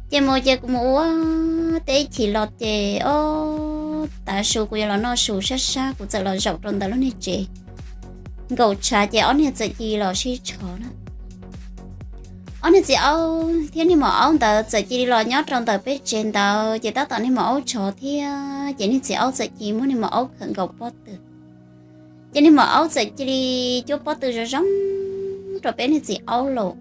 Ces mus ces kuv mus ua teb ib chim los ces ob tav su kuv yuav los noj su sab sab kuv txawm los zaum rau ntawm lub niag tsev nkaum tshav ces ob niag txawm cia li los sib tshov na. Ob niag txiv aub thiab niag maum aub ntawd txawm cia li los nyob rau ntawm peb tsev ntawd ces tab tom niag maum aub tshov thiab ces niag txiv aub txawm cia li muab niag maum aub khawm nkaus pob tw. Ces niag maum aub txawm cia li cuab pob tw zoo zoo rau peb niag txiv aub lawm.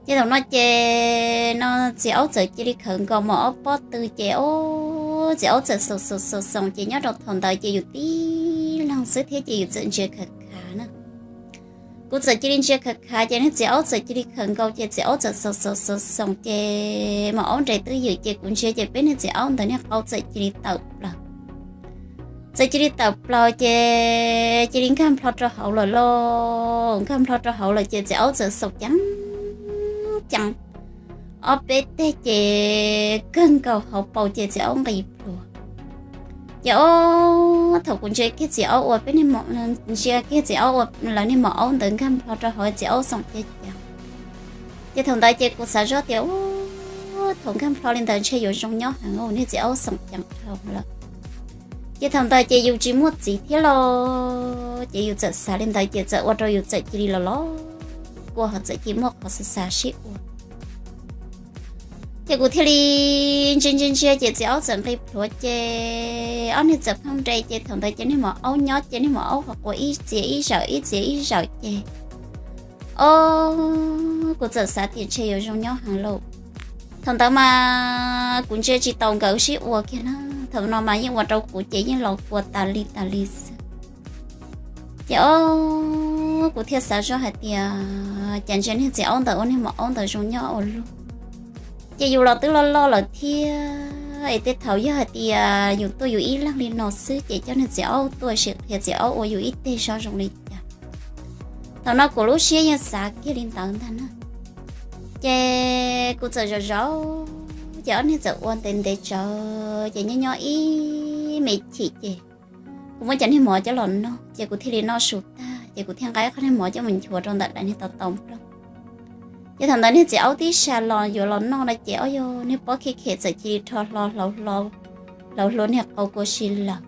Ces thaum no ces no txiv aub txawm cia li khawm nkaus maum aub pob tw ces ob txiv aub txawm xoom xoom xoom xoom ces nyob rau thaum ntawd ces yus tib leeg xwb thiab ces yus txawm ntsia khawv khav na. Kuv txawm cia li ntsia khawv khav ces niag txiv aub txawm cia li khawm nkaus ces txiv aub txawm xoom xoom xoom xoom ces maum aub nres twb ywm ces kuv ntsia ces peb niag txiv aub ntawd niag qau txawm cia li tawm plaws. Txawm cia li tawm plaws ces cia li nkag nplho rau hauv lawm lauj. Nkag nplho rau hauv lawm ces txiv aub txawm xoom ceev ceev ob peb teg ces kawg nkaus hauv paus ces txiv aub nqis plhuav. Ces ob thaum kuv ntsia kiag txiv aub ua peb, ntsia kiag txiv aub ua lawv niag maum aub ntawd nkag nplho rau hauv txiv aub xoom ceev ceev. Ces thaum ntawd ces kuv xav zoj tias thaum nkag nplho li ntawd ntshe yuav zoo nyob heev, niag txiv aub xoom ceev dhau lawm. Ces thaum ntawd ces yus tsis muaj txiv thiab los ces yus txawm xav li ntawd ces txawm ua rau yus txawm cia li los los kua ho txawm cia li muaj qhov xav xav sib ua. Ces kuv thiaj li ntsia ntsia ntsia ces txiv aub txawm nqis plhuav ces ob niag txawm pheej nres ces thaum ntawd ces niag maum aub nyob ces niag maum aub ho quas ib txiav ib zawm ib txiav ib zawm ces ob kuv txawm xav tias ntshe yuav zoo nyob heev lauj. Thaum ntawd mas kuv ntsia tsis taus nkawd sib ua kiag na. Thaum no mas yeej ua rau kuv ces yeej los kua tas li tas li xwb. Ces ob kuv thiaj xav zoj hais tias cas ntsia niag txiv aub ntawd ua niag maum aub ntawd zoo nyob ua luaj. Ces yus los twb loj loj lawm thiab es tej thaum yog hais tias yus tuaj yus ib leeg li no xwb ces coj niag txiv aub tuaj sim qhia txiv aub ua yus ib teg zoj zoo li cas. Thaum no kuv lub siab yeej xav kiag li ntawd ntag na. Ces kuv txawm zov zov ces ob niag txawm ua ntev ntev tsawv ces nyob nyob ib me chim ces kuv muab cov niag mov coj los noj ces kuv thiaj li noj su tag ces kuv thiaj nqa ib qho niag mov coj mus nchuav rau ntawm daim niag tau tau nplooj. Ces thaum ntawd niag txiv aub tib sab los yuav los noj no ces ob yog niag pob khem khem txawm cia li rho hlo hlauv hlo niag qau kua si lawm.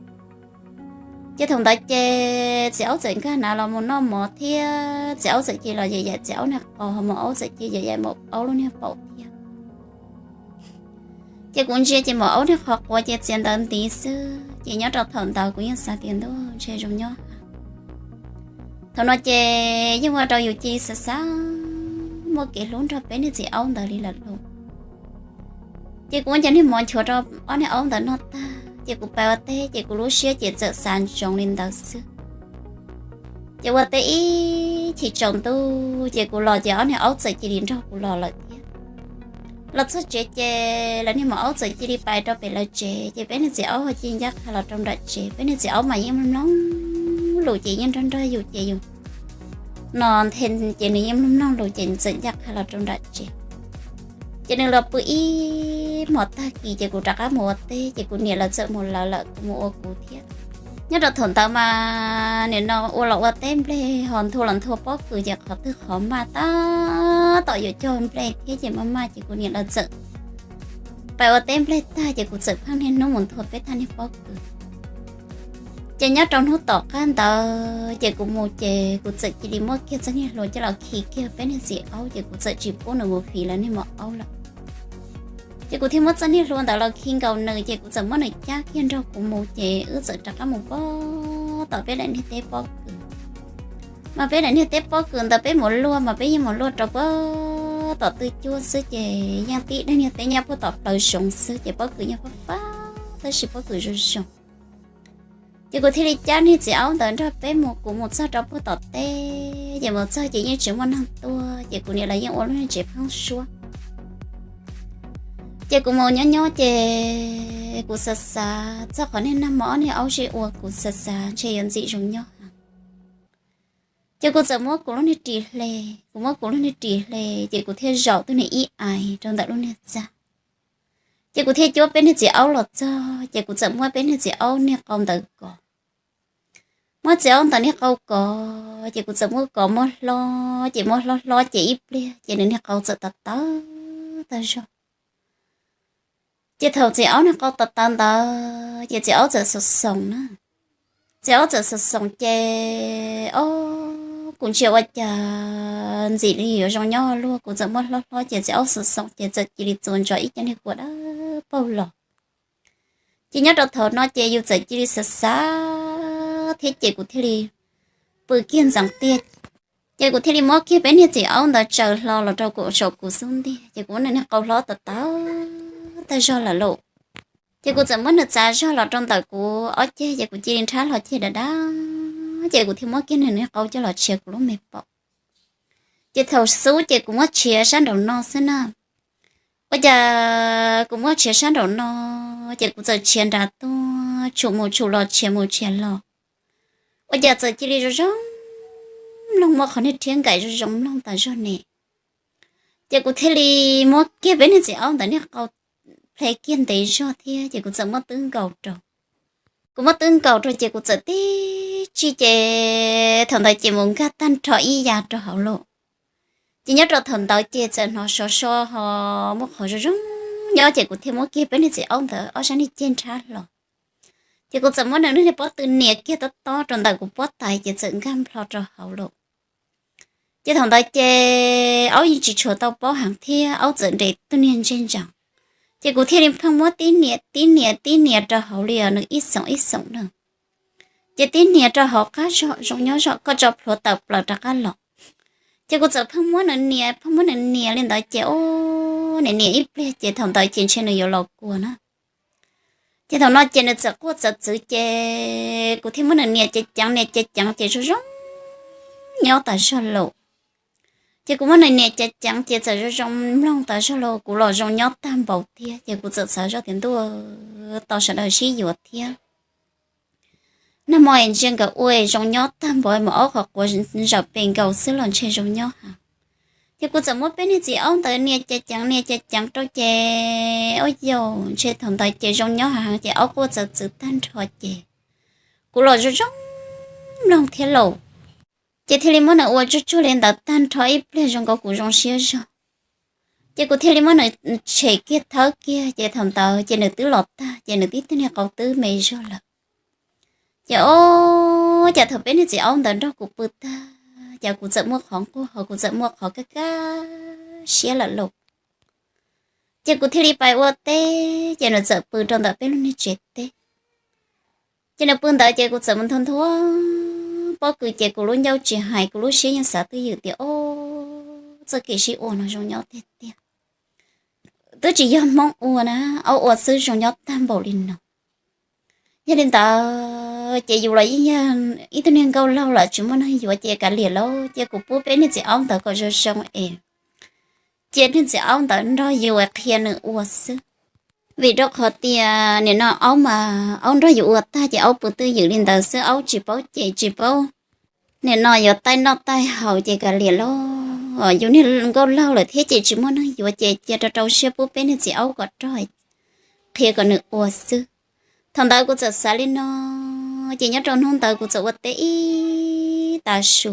Ces thaum ntawd ces txiv aub txawm nkag nav los mus noj mov thiab txiv aub txawm cia li los yam yam txiv aub niag qau, maum aub txawm cia li yam yam maum aub lub niag paum thiab. Ces kuv ntsia ces maum aub niag qhov quav ces txiav ntawv ntiv xwb ces nyob rau thaum ntawd kuv yeej xav tias ntuj ntshe zoo nyob. Thaum no ces yeej ua rau yus cia li xav xav muaj kev hlub nrog peb niag txiv aub ntawd li lawm lauj. Ces kuv muab cov niag mov nchuav rau ob niag aub ntawd noj tag ces kuv pais ua teb ces kuv lub siab ces txawm xav ntsoov li ntawd xwb. Ces ua teb ib chim tsaus ntuj ces kuv los ces ob niag aub txawm cia li nrog kuv los lawm thiab. Los txog tsev ces lawv niag maum aub txawm cia li pais rau pem lawv tsev ces peb niag txiv aub ho cia li ncaj qha los rau nram tsev. Peb niag txiv aub mas yeej mloog lus ces yeej nrog nrog yus ces yus no nthe ces nws yeej mloog mloog lus ces nws txawm ncaj qha los rau nram tsev. Ces nws los pw ib hmos tag kis ces kuv rov qab mus ua teb ces kuv niam lawv txawm mus lawv lawm kuv mus ua kuv thiab. Nyob rau thaum ntawd mas nim no ua los ua teb nplej ho nthua los nthua pob kws ces qhov twg qhov maj tab tom yuav cog nplej thiab ces maj maj ces kuv niam lawv txawm pais ua teb nplej tag ces kuv txawm pheej niaj hnub mus nthua peb thaj niag pob kws. Ces nyob rau hnub tom qab ntawd ces kuv mus ces kuv txawm cia li muab kiag txoj niag hlua coj los khi kiag peb niag txiv aub ces kuv txawm tsis pub nws mus fiv lawv niag maum aub lawm. Ces kuv thiaj muab txoj niag hlua ntawd los khi nkaus nws ces kuv txawm muab nws cab kiag nrog kuv mus ces wb txawm rov qab mus pab tom peb daim niag teb pob kws. Mas peb daim niag teb pob kws ntawd peb mus luaj mas peb yeej mus luaj rau pab tom twj cuab xwb ces yeej tib daim niag teb nyob pab tom plawv zoov xwb ces pob kws nyob pab pab tab sis pob kws zoo zoo. Ces kuv thiaj li cab niag txiv aub ntawd nrog peb mus, kuv mus txog rau pab tom teb ces mus txog ces yeej tsis muaj neeg tuaj ces kuv niam lawv yeej ua lub niag tsev pheeb suab. Ces kuv mus nyob nyob ces kuv xav xav txog qhov niag nag hmo ob niag aub sib ua kuv xav xav ntshe yuav ntxim zoo nyob heev. Ces kuv txawm muab kuv lub niag ris hle, kuv muab kuv lub niag ris hle ces kuv thiaj zaum tus niag ib ais rau ntawm lub niag txaj. Ces kuv thiaj cuab peb niag txiv aub los txog ces kuv txawm muab peb niag txiv aub niag qau ntawd kov. Muab txiv aub ntawd niag qau kov ces kuv txawm muab kov muab hlob ces muab hlob hlob ces ib pliag ces nws niag qau txawm tawv tawv tag zog. Ces thaum txiv aub nws qau tawv tawv ntawd ces txiv aub txawm xoom xoom na. Txiv aub txawm xoom xoom ces, ob, kuv ntsia ua cas ntxim li yuav zoo nyob luaj, kuv txawm muab hlob hlob ces txiv aub xoom xoom ces txawm cia li txuas ntsoov ib cov niag kua dawb paug los. Ces nyob rau thaum no ces yus txawm cia li xav xav thiab ces kuv thiaj li pw kiag ntxeev tiag. Ces kuv thiaj li muab kiag peb niag txiv aub ntawd tsaws hlo los rau kuv saum kuv xub ntiag, ces kuv muab nws niag qau hlob tawv tawv tag zog lawm lauj. Ces kuv txawm muab nws txav zog los rau ntawm kuv ob ceg, ces kuv cia li nrhab hlo ceg dav dav, ces kuv thiaj muab kiag nws niag qau coj los tshiav kuv lub me paum. Ces thaum xub ces kuv muab tshiav sab nraum no xwb na. Ua cas kuv muab tshiav sab nraum no, ces kuv txawm tshiav nrad tuaj, tshum mus tshum los, tshiav mus tshiav los, ua cas txawm cia li zoo zoo mloog, muaj qhov niag rhiab nkaim zoo zoo mloog tas zog ne. Ces kuv thiaj li muab kiag peb niag txiv aub ntawd niag qau ple kiag ntev zog thiab, ces kuv txawm muab twb nkaus rau. Kuv muab twb nkaus rau ces kuv txawm tib tsij ces thaum ntawd ces mus nkag tag nrho ib yam rau hauv lauj. Ces nyob rau thaum ntawd ces txawm hnov sov so ho muaj qhov zoo zoo nyob, ces kuv thiaj muab kiag peb niag txiv aub ntawd ob sab niag ceg nrhab hlo. Ces kuv txawm muab nws niag pob tw nias kiag tob tob rau ntawm kuv pob tais ces txawm nkag nplho rau hauv lauj. Ces thaum ntawd ces aub yeej tsis tshua tau paub heev thiab aub txawm nres tus niag ntsej ntsees. Ces kuv thiaj li pheej muab tib nias tib nias tib nias rau hauv li os, nws ib xoom ib xoom na. Ces tib nias rau hauv qab zog zoo nyob zog, koj tso plhuav tawm plaws rov qab los. Ces kuv txawm pheej muab nws nias, pheej muab nws nias li ntawd ces, ob, nias nias ib pliag ces thaum ntawd ces ntshe nws yuav los kua na. Ces thaum no ces nws txawm quaj txawv txwv ces kuv thiaj muab nws nias ceev ceev nias ceev ceev ces zoo zoo nyob tas zog lauj. Ces kuv muab nws nias ceev ceev ces txawm zoo zoo mloog tas zog lauj, kuv los zoo nyob tag npaum thiab ces kuv txawm xav zoj tias ntuj, tau sawv daws sib yuav thiab. Nag hmo es ntsia nkawd ua zoo nyob tag npaum, mus aub qhov quav zawm pes nkaus xwb los ntshe zoo nyob heev. Ces kuv txawm muab peb niag txiv aub ntawd nias ceev ceev nias ceev ceev rau ces, ob, yau, ntshe thaum ntawd ces zoo nyob heev ces aub quaj txawv txwv tag nrho ces kuv los zoo zoo mloog thiab lauj. Ces thiaj li muab nws ua tsuag tsuag li ntawd tag nrho ib pliag zoo nkaus kuv zoo siab zog. Ces kuv thiaj li muab nws tshem kiag thawb kiag ces thaum ntawd ces nws twb los tag ces nws tib tug niag qau twb me zog lawm. Ces, ob, cas thaum peb niag txiv aub ntawd nrog kuv pw tag ces kuv txawm muaj qhov nquag ho kuv txawm muaj qhov kaj kaj siab lawm lauj. Ces kuv thiaj li pais ua teb ces nws txawm pw rau ntawm peb lub niag tsev teb. Ces nws pw ntawd ces kuv txawm mus nthua nthua pob kws ces kuv lub ncauj tsis hais, kuv lub siab yeej xav twj ywm tias, ob, txoj kev sib ua no zoo nyob tiag tiag. Twb tsis yog Hmoob ua na, aub ua xwb zoo nyob tag npaum li no. Yog li ntawd ces yus los yeej yog ib tug niag nkauj laug lawm tsis muaj neeg yuav ces kav liam lauj, ces kuv pub peb niag txiv aub ntawd kom zoo zoo es cia niag txiv aub ntawd nrog yus qhia nws ua xwb. Vim rau qhov tias nim no aub mas aub nrog yus ua tag ces aub pw twj ywm li ntawd xwb, aub tsis paub ces tsis paub, nim no yuav taij noj taij haus ces kav liam lauj. Yus niag nkauj laug lawm thiab ces tsis muaj neeg yuav ces cia rau rau siab pub peb niag txiv aub kom rog qhia kom nws ua xwb. Thaum ntawd kuv txawm xav li no, ces nyob rau hnub ntawd kuv txawm ua teb ib tav su.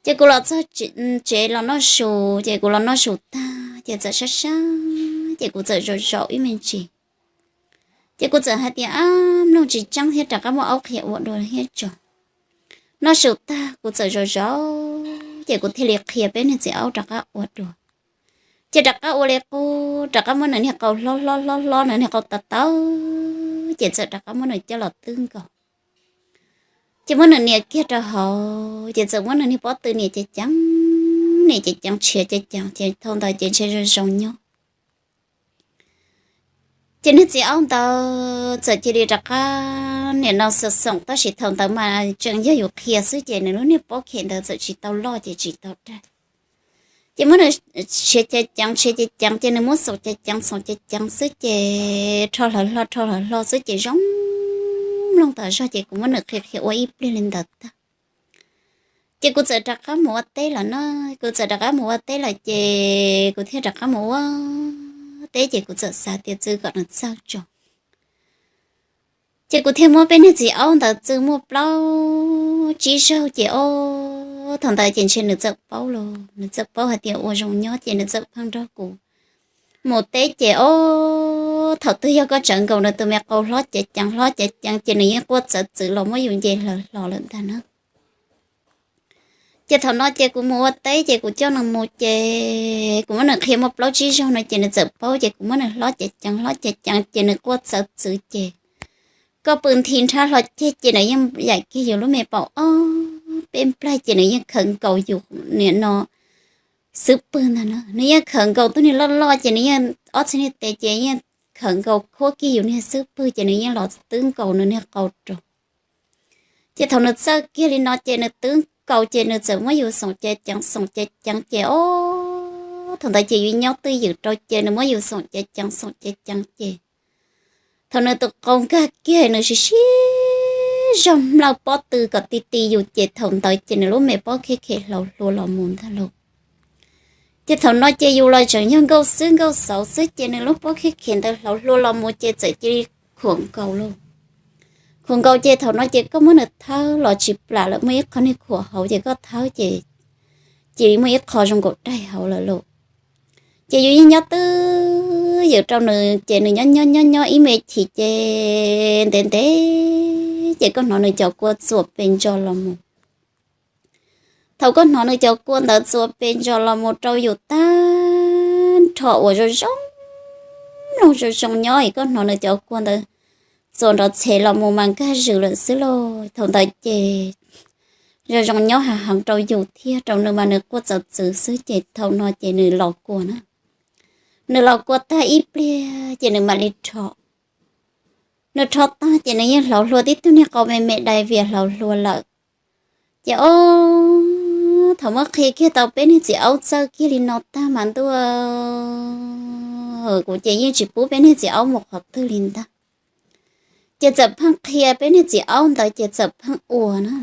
Ces kuv los txog tsev los noj su, ces kuv los noj su tag ces txawm sab sab ces kuv txawm zaum zaum ib me ntsis. Ces kuv txawm hais tias, ab, mloog tsis tseeb thiab, rov qab muab aub qhia ua dua thiab tso. Noj su tag kuv txawm zaum zaum ces kuv thiaj li qhia peb niag txiv aub rov qab ua dua. Ces rov qab ua li qub, rov qab muab nws niag qau hlob hlob hlob hlob, nws niag qau tawv tawv, ces txawm rov qab muab nws coj los twb nkaus. Ces muab nws nias kiag rau hauv, ces txawm muab nws niag pob tw nias ceev ceev, nias ceev ceev, tshiav ceev ceev, ces thaum ntawd ces ntshe zoo zoo nyob. Ces niag txiv aub ntawd txawm cia li rov qab nim no xoom xoom, tab sis thaum ntawd mas tseem yog yus qhia xwb ces nws lub niag pob khem ntawd txawm tsis tau loj ces tsis tau dag. Ces muab nws tshiav ceev ceev, tshiav ceev ceev, ces nws muab xoom ceev ceev, xoom ceev ceev xwb ces rho hlawv hlo rho hlawv hlo xwb ces zoo mloog tas zog ces kuv muab nws qhia qhia ua ib pliag li ntawd tag. Ces kuv txawm rov qab mus ua teb lawm na, kuv txawm rov qab mus ua teb lawm ces kuv thiaj rov qab mus ua teb ces kuv txawm xav tias txwv kom nws txawj tso. Ces kuv thiaj muab peb niag txiv aub ntawd txwv muaj plaub tsib zaug ces, ob, thaum ntawd ces ntshe nws txawm paub los, nws txawm paub hais tias ua zoo nyob ces nws txawm pheej nrog kuv mus teb ces, ob, Thaum twg yog koj tsawv nkaus nws tus me qau hlob ceev ceev hlob ceev ceev ces nws yeej quaj txawv txwv los muab yus nce hlawv hlo lawm ntag na. Ces thaum no ces kuv mus ua teb ces kuv coj nws mus ces kuv muab nws qhia muaj plaub tsib zaug no ces nws txawm paub ces kuv muab nws hlob ceev ceev hlob ceev ceev ces nws quaj txawv txwv ces koj pw nthi nrhab hlo ceg ces nws yeej yaim kiag yus lub me paum ob peb nplaig ces nws yeej khawm nkaus yus niam no xub pwg ntag na. Nws yeej khawm nkaus tug niag loj loj ces nws yeej ob txhais niag tes ces yeej khawm nkaus khuab kiag yus niag xub pwg ces nws yeej los twb nkaus nws niag qau rau. Ces thaum nws txawj kiag li no ces nws twb nkaus ces nws txawm muab yus xoom ceev ceev xoom ceev ceev ces ob thaum ntawd ces yus nyob twj ywm rau ces nws muab yus xoom ceev ceev xoom ceev ceev ces thaum nws tus qau nkag kiag nws siv siv zog mlawj pob tw kom ti ti yus ces thaum ntawd ces nws lub me pob kheb khem hlauv hlua los mus ntag lauj. Ces thaum no ces yus los tseem yog nkauj xwb nkauj xauv xwb ces nws lub pob kheb khem ntawd hlauv hlua los mus ces txawm cia li khuam nkaus lauj. Khuam nkaus ces thaum no ces koj muab nws thawb los tsis plam lawm, muaj ib qho niag khuam hauv ces koj thawb ces cia li muaj ib qho zoo nkaus daig hauv lawm lauj. Ces yus yeej nyob twj ywm rau nws ces nws nyob nyob nyob nyob ib me chim ces ntev ntev ces koj hnov nws cov kua txuas pes ntsos los mus. Thaum koj hnov nws cov kua ntawd txuas pes ntsos los mus rau yus tag nrho uas zoo zoo mloog zoo zoo nyob es koj hnov nws cov kua ntawd txuas nrov txhes los mus mas nkag zws lawm xwb lauj. Thaum ntawd ces zoo zoo nyob hav heev rau yus thiab rau nws mas nws quaj txawv txwv xwb ces thaum no ces nws los kua na. Nws los kua tag ib pliag ces nws mam li rho. Nws rho tag ces nws yeej hlauv hlua tib tug niag qau me me dai vias hlauv hlua lawm. Ces ob thaum muab qhia kiag tau peb niag txiv aub txawj kiag li no tag mas ntuj, kuv ces yeej tsis pub peb niag txiv aub mus qhov twg li ntag. Ces txawm pheej qhia peb niag txiv aub ntawd ces txawm pheej ua na.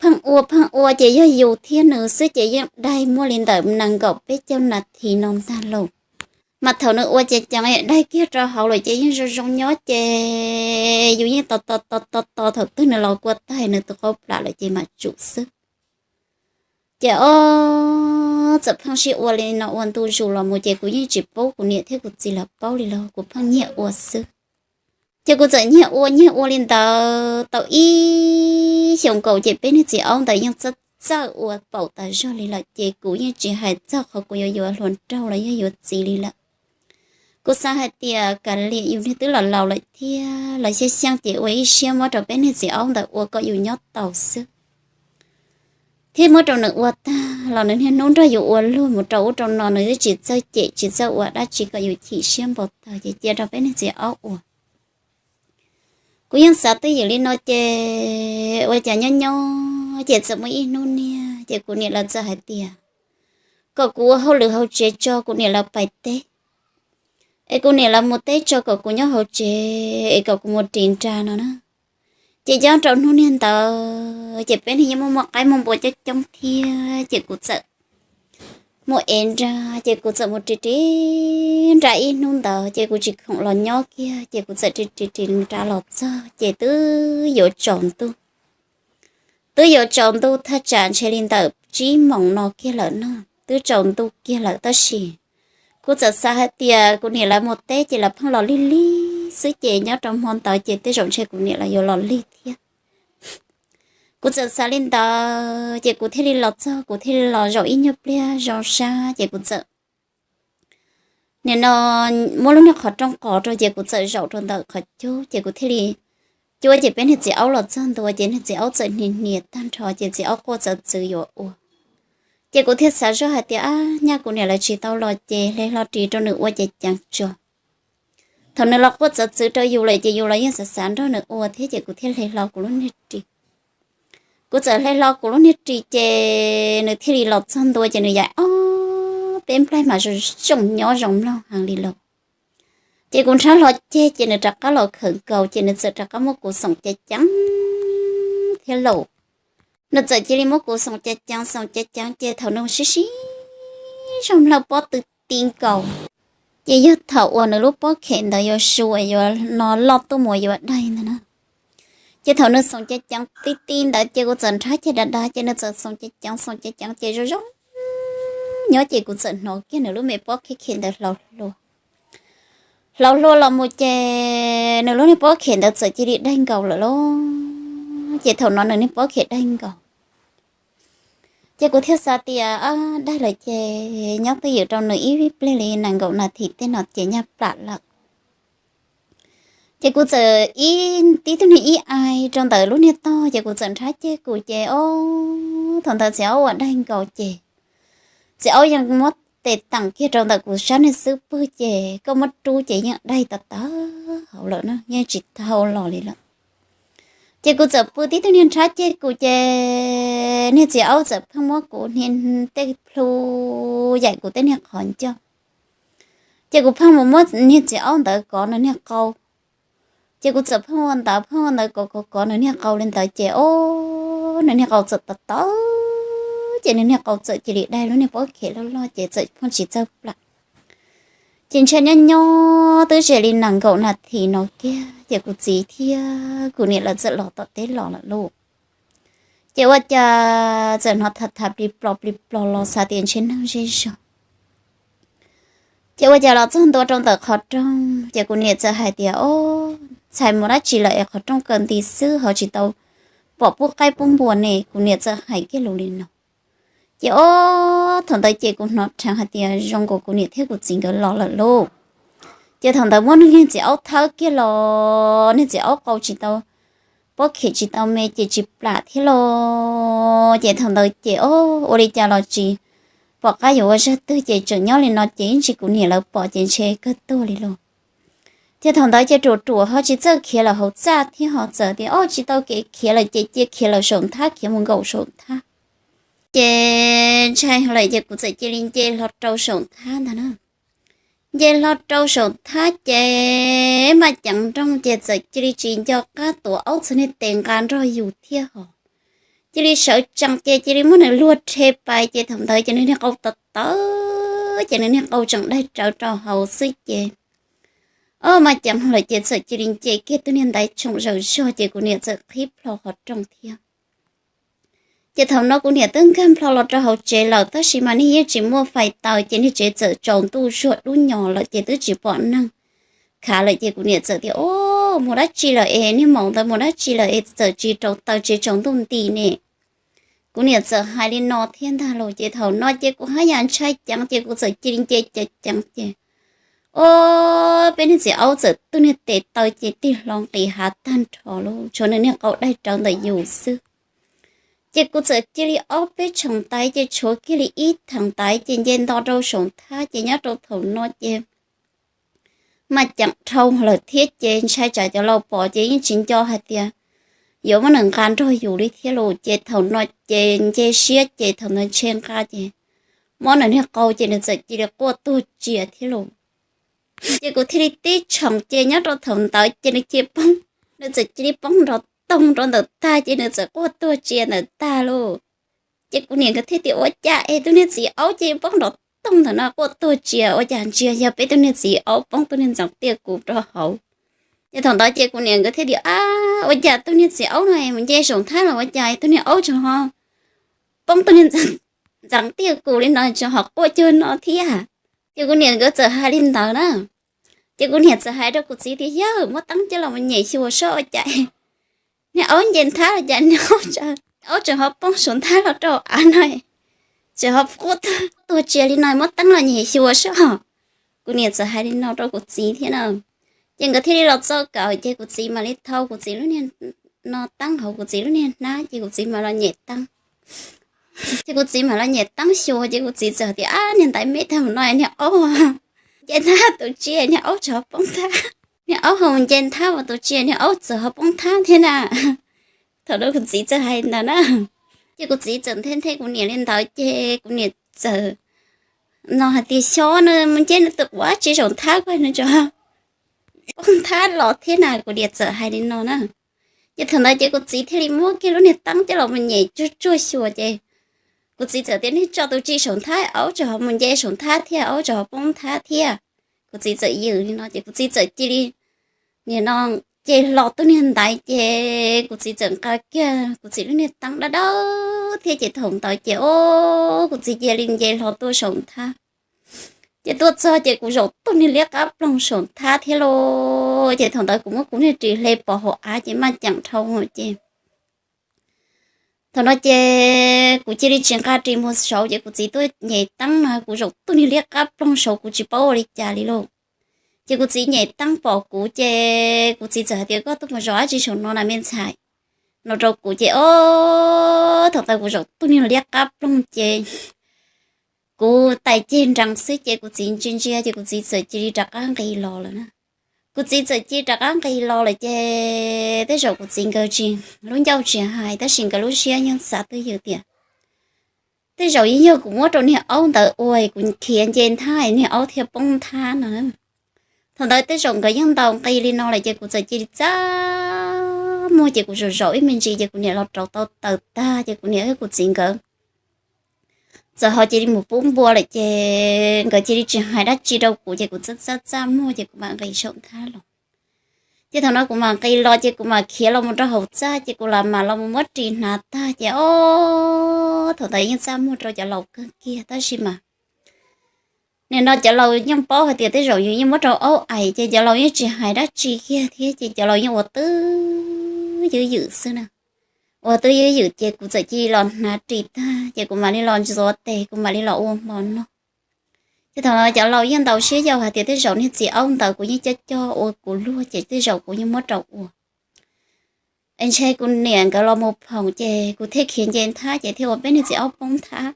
Pheej ua pheej ua ces yog yus thiab nws xwb ces yeej daig muaj li ntawm nees nkaum peb caug nas this no ntag lauj. Mas thaum nws ua ces ceev daig kiag rau hauv lawm ces yeej zoo zoo nyob ces yus yeej tos tos tos tos tos thaum twg nws los kua tag nws tus qau plam lawm ces mam tsum xwb. Ces ob txawm pheej sib ua li no ua ntu zus los mus ces kuv yeej tsis pub kuv niam thiab kuv txiv lawv paub li los kuv pheej nyiag ua xwb. Ces kuv txawm nyiag ua nyiag ua li ntawd tau ib xyoos nkaus ces peb niag txiv aub ntawd yeej txawj txawj ua paum tas zog li lawm ces kuv yeej tsis hais txog qhov kuv yuav yuav hluas nraug los yog yuav txiv li lawm. Kuv xav hais tias kav liam yus niag twb los laus lawm thiab los xyab xyeej ces ua ib siab muab rau peb niag txiv aub ntawd ua kom yus nyob tau xwb. Thiab muab rau nws ua tag los nws niaj hnub nrog yus ua luag mus rau ub rau no nws twb tsis txawj cem tsis txawj ua dab tsi kom yus chim siab npau taws ces cia rau peb niag txiv aub ua. Kuv yeej xav twj ywm li no ces ua cas nyob nyob ces txawm muaj ib hnub niag ces kuv niam lawv txawm hais tias kom kuv ua hauj lwm hauv tsev tso kuv niam lawv pais teb, es kuv niam lawv mus teb tso kom kuv nyob hauv tsev es kom kuv mus ris nra no na. Ces nyob rau hnub niag ntawd ces peb niag yeej muaj muaj qaib muaj npua coob coob thiab ces kuv txawm mus ev nra, ces kuv txawm mus ris ris nra ib hnub ntawd ces kuv tsis khoom los nyob kiag ces kuv txawm ris ris ris nra los txog ces twb yuav tsaus ntuj. Twb yuav tsaus ntuj thaj tsam ntshe li ntawm tsib moos no kiag lawm no, twb tsaus ntuj kiag lawm tab sis kuv txawm xav hais tias kuv niam lawv mus teb ces lawv pheej los lig lig xwb ces nyob rau hmo ntawd ces tej zaum ntshe kuv niam lawv yuav los lig thiab. Kuv txawm xav li ntawd ces kuv thiaj li los txog kuv thiaj li los zaum ib nyuag pliag zoo sab ces kuv txawm nim no muab lub niag qhov rooj qos rau ces kuv txawm zaum rau ntawm qhov cub ces kuv thiaj li cuab ces peb niag txiv aub los txog ntua ces niag txiv aub txawm hnias hnias tag nrho ces txiv aub quaj txawv txwv yuav ua. Ces kuv thiaj xav zoj hais tias ab nyaj kuv niam lawv tsis tau los ces hle hlo ris rau nws ua ces ceev tso. Thaum nws los quaj txawv txwv rau yus lawm ces yus los yeej xav xav nrog nws ua thiab ces kuv thiaj hle hlo kuv lub niag ris. Kuv txawm hle hlo kuv lub niag ris ces nws thiaj li los txog ntua ces nws yaim ob peb nplaig mas zoo zoo nyob zoo mloog heev li lauj. Ces kuv nrhab hlo ceg ces nws rov qab los khawm nkaus ces nws txawm rov qab muab kuv xoom ceev ceev thiab lauj. Nws txawm cia li muab kuv xoom ceev ceev xoom ceev ceev ces thaum nws sib sib zog mlawj pob tw ti nkaus, ces yog thaum uas nws lub pob khem ntawd yuav su yuav no loj tuaj mus yuav daig ntag na. Ces thaum nws xoom ceev ceev ti ti ntawd ces kuv txawm nrhab ceg dav dav ces nws txawm xoom ceev ceev xoom ceev ceev ces zoo zoo nyob ces kuv txawm hnov kiag nws lub me pob khem khem ntawd hlauv hlua. hlau hlua los mus ces nws lub niag pob khem ntawd txawm cia li daig nkaus lawm lauj. Ces thaum no nws niag pob khem daig nkaus, ces kuv thiaj xav tias, Ab, daig lawm ces nyob twj ywm rau nws ib pliag li nees nkaum nas this tej no ces nyaj plam lawm. Ces kuv txawm ib tib tug niag ib ai rau ntawm lub niag tog, ces kuv txawm nrhab ceg kuv ces, o, thaum ntawd txiv aub ua daig nkaus ces txiv aub yeej muab tes teem kiag rau ntawm kuv sab niag xub pwg ces koj muab rub ces yeej daig tawv tawv hauv lawm na, yeej tsis thau los li lawm. Ces kuv txawm pw tib tug niag nrhab ceg kuv ces niag txiv aub txawm pheej muab kuv niag tej plhu yaim kuv tej niag qhov ncauj. Ces kuv pheej mus muab niag txiv aub ntawd kov nws niag qau. Ces kuv txawm pheej ua ntawd pheej ua ntawd kov kov kov nws niag qau li ntawd ces, o, nws niag qau txawm tawv tawv, ces nws niag qau txawm cia li daig lub niag pob khem loj loj ces txawm pheej tsis txawj plam. Ces ntshai nyob nyob twb ze li nees nkaum nas this no kiag ces kuv txiv thiab kuv niam lawv txawm los tom teb los lawm lauj. Ces ua cas txawm hnov tham tham plig plog plig plog los xav tias ntshe neeg zej zog. Ces ua cas los txog ntua rau ntawm qhov rooj ces kuv niam txawm hais tias, O, ntxhais mus dab tsi lawm es qhov rooj kaw nti xwb ho tsis tau pom pub qaib pub npua ne? Kuv niam txawm hais kiag lus li no. Ces o, thaum ntawd ces kuv hnov rheev hais tias zoo nkaus kuv niam thiab kuv txiv nkawd los lawm lauj. Ces thaum ntawd muab niag txiv aub thawb kiag los niag txiv aub qau tsis tau, pob khem tsis tau me ces tsis plam thiab los. Ces thaum ntawd ces o, ua li cas los tsis pom qab yuav ua zaj twg ces tseem nyob li no ces ib ntsis kuv niam lawv pom ces ntshe kawg tuag li lauj. Ces thaum ntawd ces ruam ruam ho tsis txawj khiav lawm hauv txaj thiab ho txawm tias, O, tsis tau kev khiav lawm ces cia khiav lawm saum nthab khiav mus nkaum saum nthab. Ces ntshai lawm ces kuv txawm cia li nce hlo rau saum nthab ntag na. Nce hlo rau saum nthab ces maj ceev nrooj ces txawm cia li tsis nco qab tuav aub txog niag tes nqa nrog yus thiab hos. Cia li sawv tsees ces cia li muab nws luag rhe pais ces thaum ntawd ces nws niag qau tawv tawv ces nws niag qau tseem daig rawv rau hauv xwb ces o, maj ceev lawm ces txawm cia li nce kiag tus niag ntaiv tshoom zaws zog ces kuv niam txawm qhib plho qhov rooj thiab. Ces thaum no kuv niam twb nkag plho los rau hauv tsev lawm tab sis mas niag yeej tsis muaj fais taws ces niag tsev txawm tsaus ntuj zuag dub nyos lawm ces twb tsis pom neeg khav lawm ces kuv niam txawm tias, O, mus dab tsi lawm es niag maum ntawd mus dab tsi lawm es txawm tsis rauv taws tsev tsaus ntuj nti ne? Kuv niam txawm hais li no thiab ntag lauj. Ces thaum no ces kuv haj yam ntshai ceev ces kuv txawm cia li nce ceev ceev ces o, peb niag txiv aub txawm tus niag tes taw ces tig hlo nqis hav tag nrho lauj, tshuav nws niag qau daig rawv ntawm yus xwb. Ces kuv txawm cia li ob peb tshoom ntaiv ces tshuav kiag li ib theem ntaiv ces nce nto rau saum nthab ces nyob rau thaum no ces maj ceem dhau lawm thiab ces ntshai tsam cov laus pom ces yeej tsis nco hais tias yuav muab nws nqa nrog yus li thiab lauj. Ces thaum no ces nce siab ces thaum ntawd ntshe nqa ces mob nws niag qau ces nws txawm cia li quaj tuag tsia thiab lauj. Ces kuv thiaj li tib tshoom ces nyob rau thaum ntawd ces nws cia poob, nws txawm cia li poob nrov toog rau ntawm tag ces nws txawm quaj tuag tsia ntawm tag lauj. Ces kuv niam nkawd thiaj tias, Ua cas es tus niag txiv aub cia li poob nrov toog ntawm no quaj tuag tsia, ua cas ntsia yog peb tus niag txiv aub poob tus niag ntxeev tiaj kuv rau hauv? Ces thaum ntawd ces kuv niam nkawd thiaj tias, Ab, ua cas tus niag txiv aub no es mus nce saum nthab los ua cas tus niag aub tseem ho poob tus niag ntxeev tiaj kuv li no tseem ho quaj cuag no thiab? Ces kuv niam nkawd txawm hais li ntawd na. Ces kuv niam txawm hais rau kuv txiv tias, Yawg, muab teeb coj los mus nyem xyuas saib ua cas niag aub nce nthab los cas niag aub tseem ho poob saum nthab los rau av no, tseem ho quaj tuag tsia li no, muab teeb los nyem xyuas saib. Kuv niam txawm hais li no rau kuv txiv thiab na. Ces nkawd thiaj li los txo kawm ces kuv txiv mam li thau kuv txiv lub niag no teeb hauv kuv txiv lub niag hnab ces kuv txiv mam los nyem teeb. Ces kuv txiv mam los nyem teeb xyuas ces kuv txiv txawm tias, Ab, niag ntaiv me tag no niag aub nce nthab tus tsia niag aub tseem ho poob nthab, niag aub ho mus nce nthab ua tus tsia niag aub txawm ho poob nthab thiab na. Thaum no kuv txiv txawm hais ntawd na. Ces kuv txiv txawm nthe nthe kuv niam li ntawd ces kuv niam txawm no hais tias, Xyov nws mus nce nws tus quav tsi saum nthab ko nws tseem poob nthab los thiab na, kuv niam txawm hais li no na. Ces thaum ntawd ces kuv txiv thiaj li muab kiag lub niag teeb coj los mus nyem tsuag tsuag xyuas ces kuv txiv txawm tias, Nws tso tus tsi saum nthab, aub tseem ho mus nce saum nthab thiab, aub tseem ho poob nthab thiab. Kuv txiv txawm yws li no ces kuv txiv txawm cia li nim no nce hlo tus niag ntaiv ces kuv txiv txawm nqa kiag kuv txiv lub niag teeb dawb dawb thiab ces thaum ntawd ces o, kuv txiv cia li nce hlo tuaj saum nthab. Ces tuaj txog ces kuv zaum tug niag liab qab ploog saum nthab thiab lauj. Ces thaum ntawd kuv muab kuv niag ris hle pov hauv av ces maj ceem dhau ces thaum no ces kuv cia li tsis nqa ris mus saud ces kuv txiv tuaj nyem teeb no kuv zaum tug niag liab qab ploog saud kuv tsis paub ua li cas li lauj. Ces kuv txiv nyem teeb pom kuv ces kuv txiv txawm hais tias koj tuaj mus zaum dab tsi saum no na me ntxhais no rau kuv ces o, thaum ntawd kuv zaum tug niag liab qab ploog ces kuv tais ceg nrees xwb ces kuv txiv ntsia ntsia ces kuv txiv txawm cia li rov qab nqis los lawm na. Kuv txiv txawm cia li rov qab nqis los lawm ces tej zaum kuv txiv nkawd tsis, lub ncauj tsis hais tab sis nkawd lub siab yeej xav twj ywm tias tej zaum yeej yog kuv muab rau niag aub ntawd ua kuv khiav nce nthab niag aub thiaj poob nthab no. Thaum ntawd tej zaum nkawd yeej ntaus nqi li no lawm ces kuv txawm cia li txaj muag ces kuv zaum zaum ib me ntsis ces kuv niam los rauv tau taws tag ces kuv niam thiab kuv txiv nkawd txawm ho cia li mus pub npua lawm ces nkawd cia li tsis hais dab tsi rau kuv ces kuv txaj txaj txaj muag ces kuv mam nqis saum nthab los. Ces thaum no kuv mam nqis los ces kuv mam khiav los mus rau hauv txaj ces kuv los mam los mus muab ris hnav tag ces o, thaum ntawd yeej txaj muag rau cov laus kawg kiag tab sis mas nim no cov laus yeej paub hais tias tej zaum yus yeej muab rau aub ais ces cov laus yeej tsis hais dab tsi kiag thiab ces cov laus yeej ua twj ywm xwb na. Ua twj ywm ces kuv txawm cia li los hnav ris tag ces kuv mam li los ntxuav tes kuv mam li los ua hmo noj. Ces thaum no cov laus yeej ntaus siab yau hais tias tej zaum niag txiv aub ntawd kuv yeej coj coj ua kuv luag ces tej zaum kuv yeej muab rau ua es ntshe kuv niam nkawd los mus phoom ces kuv thiaj khiav nce nthab ces thiaj ua peb niag txiv aub poob nthab.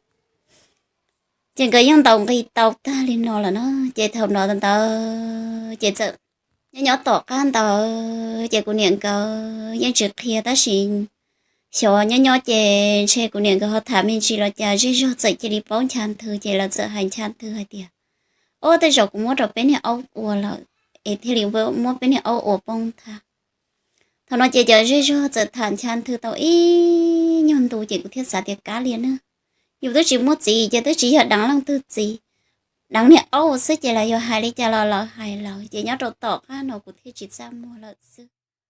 Ces nkawd yeej ntaus nqi tau tag li no lawm na. Ces thaum no ntawd ces txawm nyob nyob tom qab ntawd ces kuv niam nkawd yeej tsis qhia tab sis xyov nyob nyob ces ntshe kuv niam nkawd ho tham me ntsis los cas zej zog txawm cia li paub ncha ntws ces lawv txawm hais ncha ntws hais tias o, tej zaum kuv muab rau peb niag aub ua lawm es thiaj li muab peb niag aub ua poob nthab. Thaum no ces cov zej zog txawm tham ncha ntws tau ib nyuag ntu ces kuv thiaj xav tias kav liam na, yus twb tsis muaj txiv ces twb tsis yog deev leej twg txiv, deev niag aub xwb ces lawv yuav hais li cas los lawv hais lawv ces nyob rau tom qab no kuv thiaj tsis txaj muag lawm xwb.